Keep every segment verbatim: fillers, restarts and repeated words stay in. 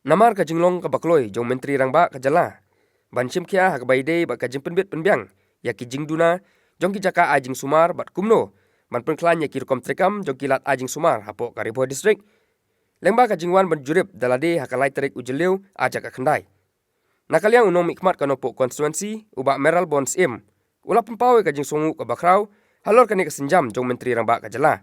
Namar ka jinglong kaba kloi jong u Myntri Rangbah ka jylla ban shim khia ha kaba ïadei bad ka jingpynbit pynbiang ïa ki jingduna jong ki jaka ai jingsumar bad kumno ban pynkhlaiñ ïa ki rukom treikam jong ki lad ai jingsumar hapoh ka Ri Bhoi District, lyngba ka jingwan ban jurip da lade ha ka lai tarik u Jylliew ar hajar khyndai. Na ka liang u nongmihkhmat ka Nongpoh Constituency, u Bah Mayralborn Syiem, u la pynpaw ïa ka jingsngewnguh kaba khraw halor kane ka sienjam jong u Myntri Rangbah ka jylla.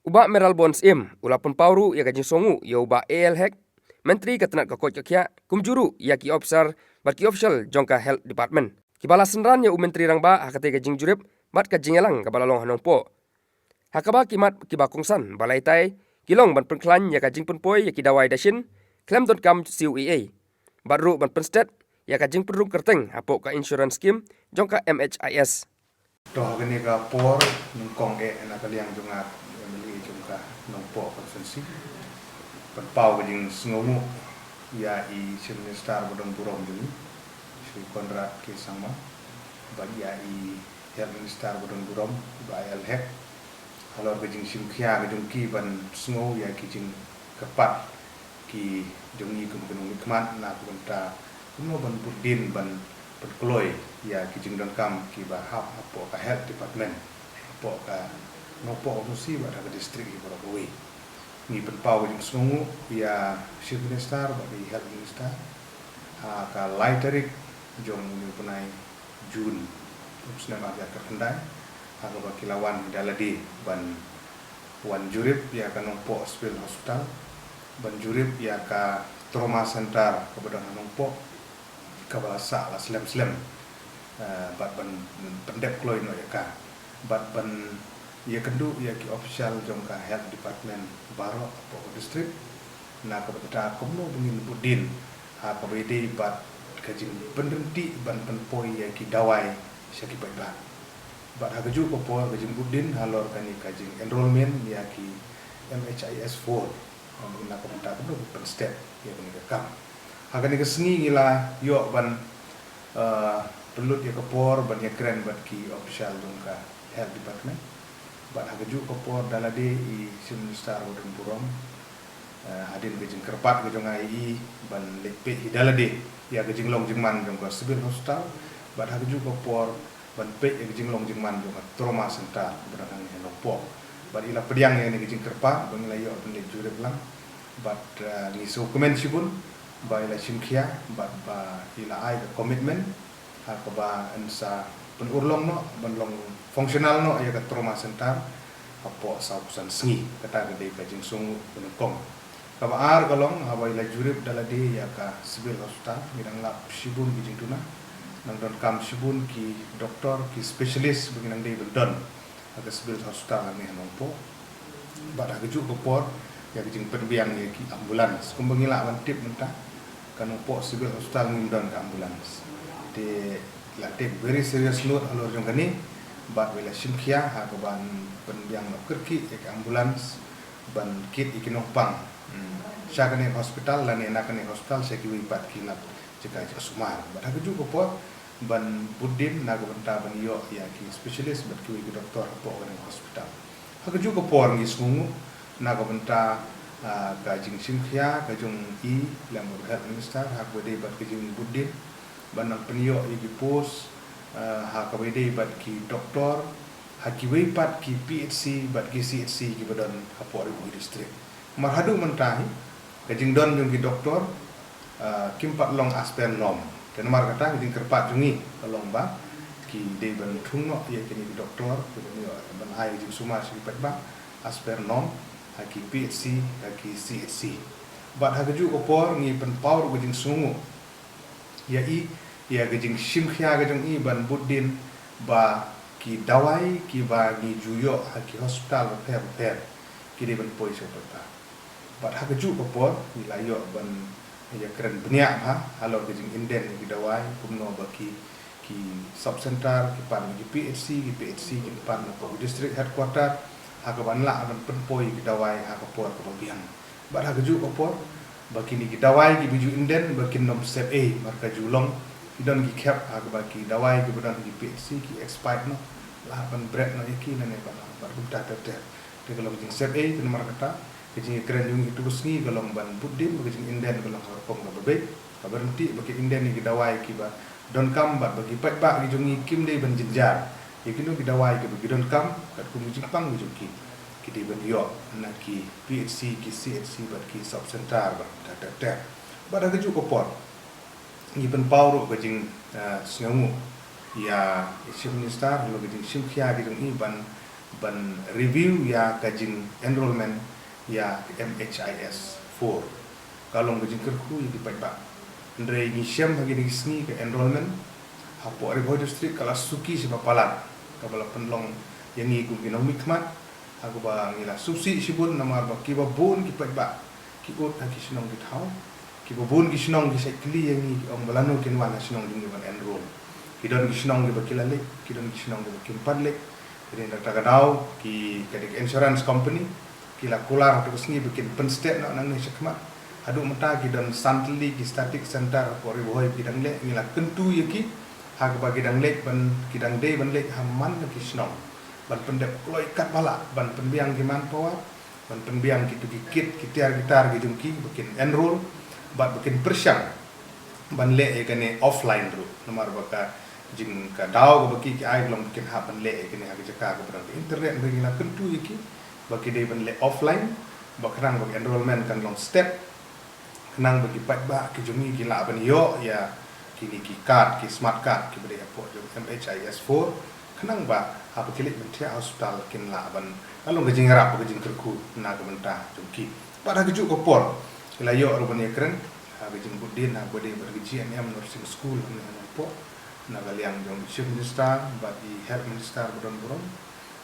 U Bah Mayralborn Syiem u la pynpaw ruh ïa ka jingsngewnguh ïa u Bah A L Hek, Myntri ka tnat ka koit ka khiah, kumjuh ruh ïa ki ophisar bad ki official jong ka Health Department, kiba la synran ïa u Myntri Rangbah ha katei ka jingjurip bad ka jingïalang kaba la long ha Nongpoh, ha kaba ki mat kiba kongsan ba la hikai ki long ban pynkhlaiñ ïa ka jingpynpoi ïa ki dawai dashin khlem donkam C O A A, bad ruh ban pynstet ïa ka jingpynrung kyrteng hapoh ka insurance scheme jong ka M H I S. To ha kane ka por, nyngkong eh na ka liang jong nga, M L A jong ka Nongpoh Constituency, pynpaw ka jingsngewnguh ïa i Chief Minister ba don burom jong ngi, Shri Conrad K Sangma, bad ïa i Health Minister ba don burom, Bah A L Hek, halor ka jingshim khia ka jong ki ban sngew ïa ki jingkyrpad ki jong ngi kum ki nongmihkhmat na ka bynta kumno ban bud dien ban pynkloi ïa ki jingdonkam kiba hap hapoh ka Health Department, hapoh ka Nongpoh Constituency bad ha ka district hi baroh kawei. Ngi pynpaw ka jingsngewnguh ïa Chief Minister bad i Health Minister ha ka lai tarik jong une u bnai June, u snem ar hajar khyndai, ha kaba ki la wan da lade ban wan jurip ïa ka Nongpoh Civil Hospital, ban jurip ïa ka Trauma Center kaba don ha Nongpoh, kaba la sah la slem slem, eh, bad ban pyndep kloi noh ïa ka, bad ban ïakynduh ïa ki official jong ka Health Department baroh hapoh ka district na ka bynta kumno ba ngin bud dien ha kaba ïadei bad ka jingpynryntih ban pynpoi ïa ki dawai sha ki paidbah. Bad ha kajuh ka por ka jingbud dien halor kane ka jing-enrolment ïa ki M H I S four, na ka bynta kumno ban pynstep ïa kane ka kam. Ha kane ka sngi ngi la ïoh ban, eh, pynlut ïa ka por ban ïakren bad ki official jong ka Health Department. Bad ha kajuh ka por da lade i Chief Minister ba don burom, eh, hadien ka jingkyrpad ka jong nga ïa i ban leit peit hi da lade ïa ka jinglong jingman jong ka Civil Hospital, bad ha kajuh ka por ban peit ïa ka jinglong jingman jong ka Trauma Center ba don hangne ha Nongpoh. Bad i la pdiang ïa kane ka jingkyrpad ba ngi la ïoh ban leit jurip lang. Bad, eh, ngi sngewkmen shibun ba i la shim khia bad ba i la ai ka commitment ha kaba yn sa pynurlong noh ban long functional noh ïa ka Trauma Center hapoh saw phew san sngi. Kata ka dei ka jingsngewnguh ba nyngkong. Kaba ar ka long, haba i la jurip da lade ïa ka Civil Hospital, ngi dang lap shibun ki jingduna, nang donkam shibun ki doktor, ki specialist ba ngi nang dei ban don ha ka Civil Hospital hangne ha Nongpoh. Bad ha kajuh ka por ïa ka jingpynbiang ïa ki ambulance. Kumba ngi lah ban tip mynta, ka Nongpoh Civil Hospital ngim don ka ambulance. Te la take very serious note halor jong kane, bad ba i la shim khia ha kaban pynbiang noh kyrkieh ïa ki ambulance ban kit ïa ki nongpang, hmm, sha kane ka hospital lane na kane ka hospital sha kiwei pat ki lad jaka jingsumar. Bad ha kajuh ka por ban bud dien na ka bynta ban ïoh ïa ki specialist bad kiwei ki doktor hapoh kane ka hospital. Ha kajuh ka por ngi sngewnguh na ka bynta, ah, ka jingshim khia ka jong i lem bad u Health Minister ha kaba ïadei bad ka jingbud dien ban nang pynïoh ïa ki post, ah, ha kaba ïadei bad ki doktor ha kiwei pat ki P H C bad ki C H C kiba don hapoh Ri Bhoi District. Namar haduh mynta hi ka jingdon jong ki doktor, ah, kim pat long as per norm. Te namar kata ka jingkyrpad jong ngi ka long ba ki dei ban thung noh ïa kine ki doktor kiban ïoh ban ai jingsumar sha ki paidbah as per norm ha ki P H C, ha ki C H C. Bad ha kajuh ka por ngi pynpaw ruh ka jingsngewnguh ïa i, ïa ka jingshim khia ka jong i ban bud dien ba ki dawai kiba ngi ju ïoh ha ki hospital bapher bapher ki dei ban poi sha u paidbah. Bad ha kajuh ka por ngi la ïoh ban ïakren bniah bha halor ka jinginden ïa ki dawai, kumno ba ki, ki sub center ki pan na ki P H C, ki P H C ki pan na ki district headquarter, ha kaban lah ban pynpoi ïa ki dawai ha ka por kaba biang. Bad ha kajuh ka por ba kine ki dawai kiba ju inden ba kin nym sep ei, namar ka ju long ki don ki khep ha kaba ki dawai kiba don ha ki P H C ki expire noh, lah ban bret noh ïa ki lane ban, ban kumta ter ter. Te ka long jingsep ei, te namar kata Ka jingïakren jong ngi ha tu ka sngi ka long ban bud dien ba ka jingïaindet ka long ha ka rukom kaba beit, kaba ryntih ba ki ïaindet ïa ki dawai kiba donkam bad ba ki paidbah ki jong ngi kim dei ban jynjar ïa kino ki dawai kiba ki donkam, katkum ki jingpang ki jong ki, ki dei ban ïoh na ki P H C, ki C H C bad ki sub center bad ter ter ter. Bad ha kajuh ka por ngi pynpaw ruh ka jing, eh, sngewnguh ïa i Chief Minister halor ka jingshim khia ki jong i ban, ban review ïa ka jing enrollment ïa M H I S four. Ka long ka jingkyrkhu ïa ki paidbah. Hynrei ngi shem ha kine ki sngi ka enrollment hapoh Ri Bhoi District ka la suki shibun palat, kaba la pynlong ïa ngi kum ki nongmihkhmat, ha kaba ngi la sngewsih shibun namar ba kiba bun ki paidbah ki ud ha ki shnong ki thaw. Kiba bun ki shnong ki shait kylli ïa ngi, ki ong ba lano kin wan ha shnong jong ngi ban enroll. Ki don ki shnong kiba ki la leit, ki don ki shnong kiba kim pat leit. Hynrei na kata ka daw ki, ka dei ka insurance company, ki la kular ha tu ka sngi ba kin pynstet noh nangne shakhmat. Haduh mynta ki don san tylli ki static center hapoh Ri Bhoi ki dang leit, ngi la kyntu ïa ki ha kaba ki dang leit ban, ki dang dei ban leit ha man la ki shnong ban pyndep kloi katba lah, ban pynbiang ki manpower, ban pynbiang kito ki kit, ki tiar ki tar ki jong ki ba kin enroll bad ba kin pyrshang ban leh ïa kane offline ruh. Namar ba ka jing, ka daw kaba ki, ki ai ka long ba kin hap ban leh ïa kane ha ka jaka kaba don internet. Hynrei ngi la kyntu ïa ki ba ki dei ban leh offline, ba khnang ba ka enrollment kan long step, khnang ba ki paidbah ki jong ngi ki lah ban ïoh ïa kine ki card, ki smart card kiba dei hapoh jong M H I S four, khnang ba haba ki leit ban thiah hospital kin lah ban, ka long ka jingïarap, ka jingkyrkhu na ka bynta jong ki. Bad ha kajuh ka por ngi la ïoh ruh ban ïakren ha ka jingbud dien ha kaba dei bad ka G N M Nursing School hangne ha Nongpoh, na ka liang jong i Chief Minister bad i Health Minister ba don burom.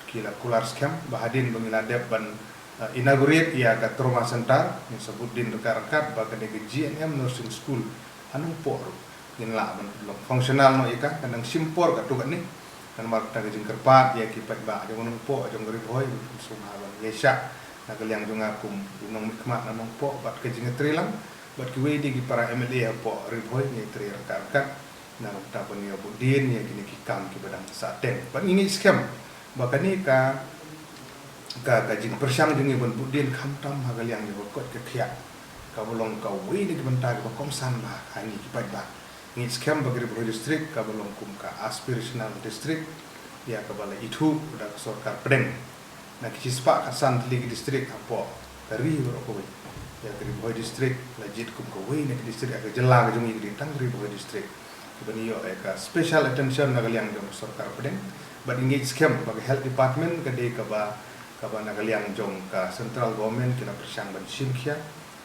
Ki la kular skhem ba hadien ba ngi la dep ban, eh, inaugurate ïa ka trauma center, ngin sa bud dien ryngkat ryngkat ba kane ka G N M Nursing School ha Nongpoh ruh ngin lah ban long functional noh ïa ka, kan dang shim por katto katne. Namar kata ka jingkyrpad ïa ki paidbah jong Nongpoh, jong Ri Bhoi, ngi sngewbha ban ïaishah na ka liang jong nga kum u nongmihkhmat na Nongpoh bad ka jingïatreilang bad kiwei de ki para M L A hapoh Ri Bhoi, ngi trei ryngkat ryngkat na ka bynta ban ïa bud dien ïa kine ki kam kiba dang sah teng. Bad ngi ngeit skhem ba kane ka, ka, ka jingpyrshang jong ngi ban bud dien khamtam ha ka liang jong ka koit ka khiah, kaba long kawei na ki bynta kiba kongsan bha ha ngi ki paidbah. Ngi ngeit skhem ba ka Ri Bhoi District kaba long kum ka aspirational district ïa kaba la ithuh da ka sorkar pdeng na ki shispah khatsan tylli ki district hapoh ka ri baroh kawei. Ïa ka Ri Bhoi District la jied kum kawei na ki district ha ka jylla ka jong ngi, ka dei tang Ri Bhoi District kiba ngi ïoh ïa ka special attention na ka liang jong ka sorkar pdeng. Bad ngi ngeit skhem ba ka health department ka dei kaba, kaba na ka liang jong ka central government ki la pyrshang ban shim khia.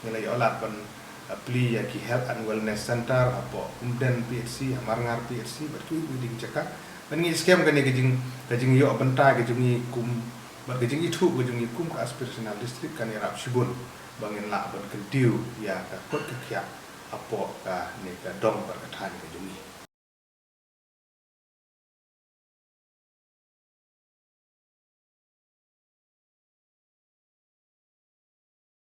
Ngi la ïoh lad ban, uh, plie ïa ki health and wellness center hapoh Umden P H C, ha Marngar P H C bad kiwei kiwei de ki jaka. Bad ngi ngeit skhem kane ka jing, ka jingïoh bynta ka jong ngi kum bad ka jingithuh ka jong ngi kum ka aspirational district kan ïarap shibun ba ngin lah ban kyntiew ïa ka koit ka khiah hapoh kane ka dong bad ka thaiñ ka jong ngi.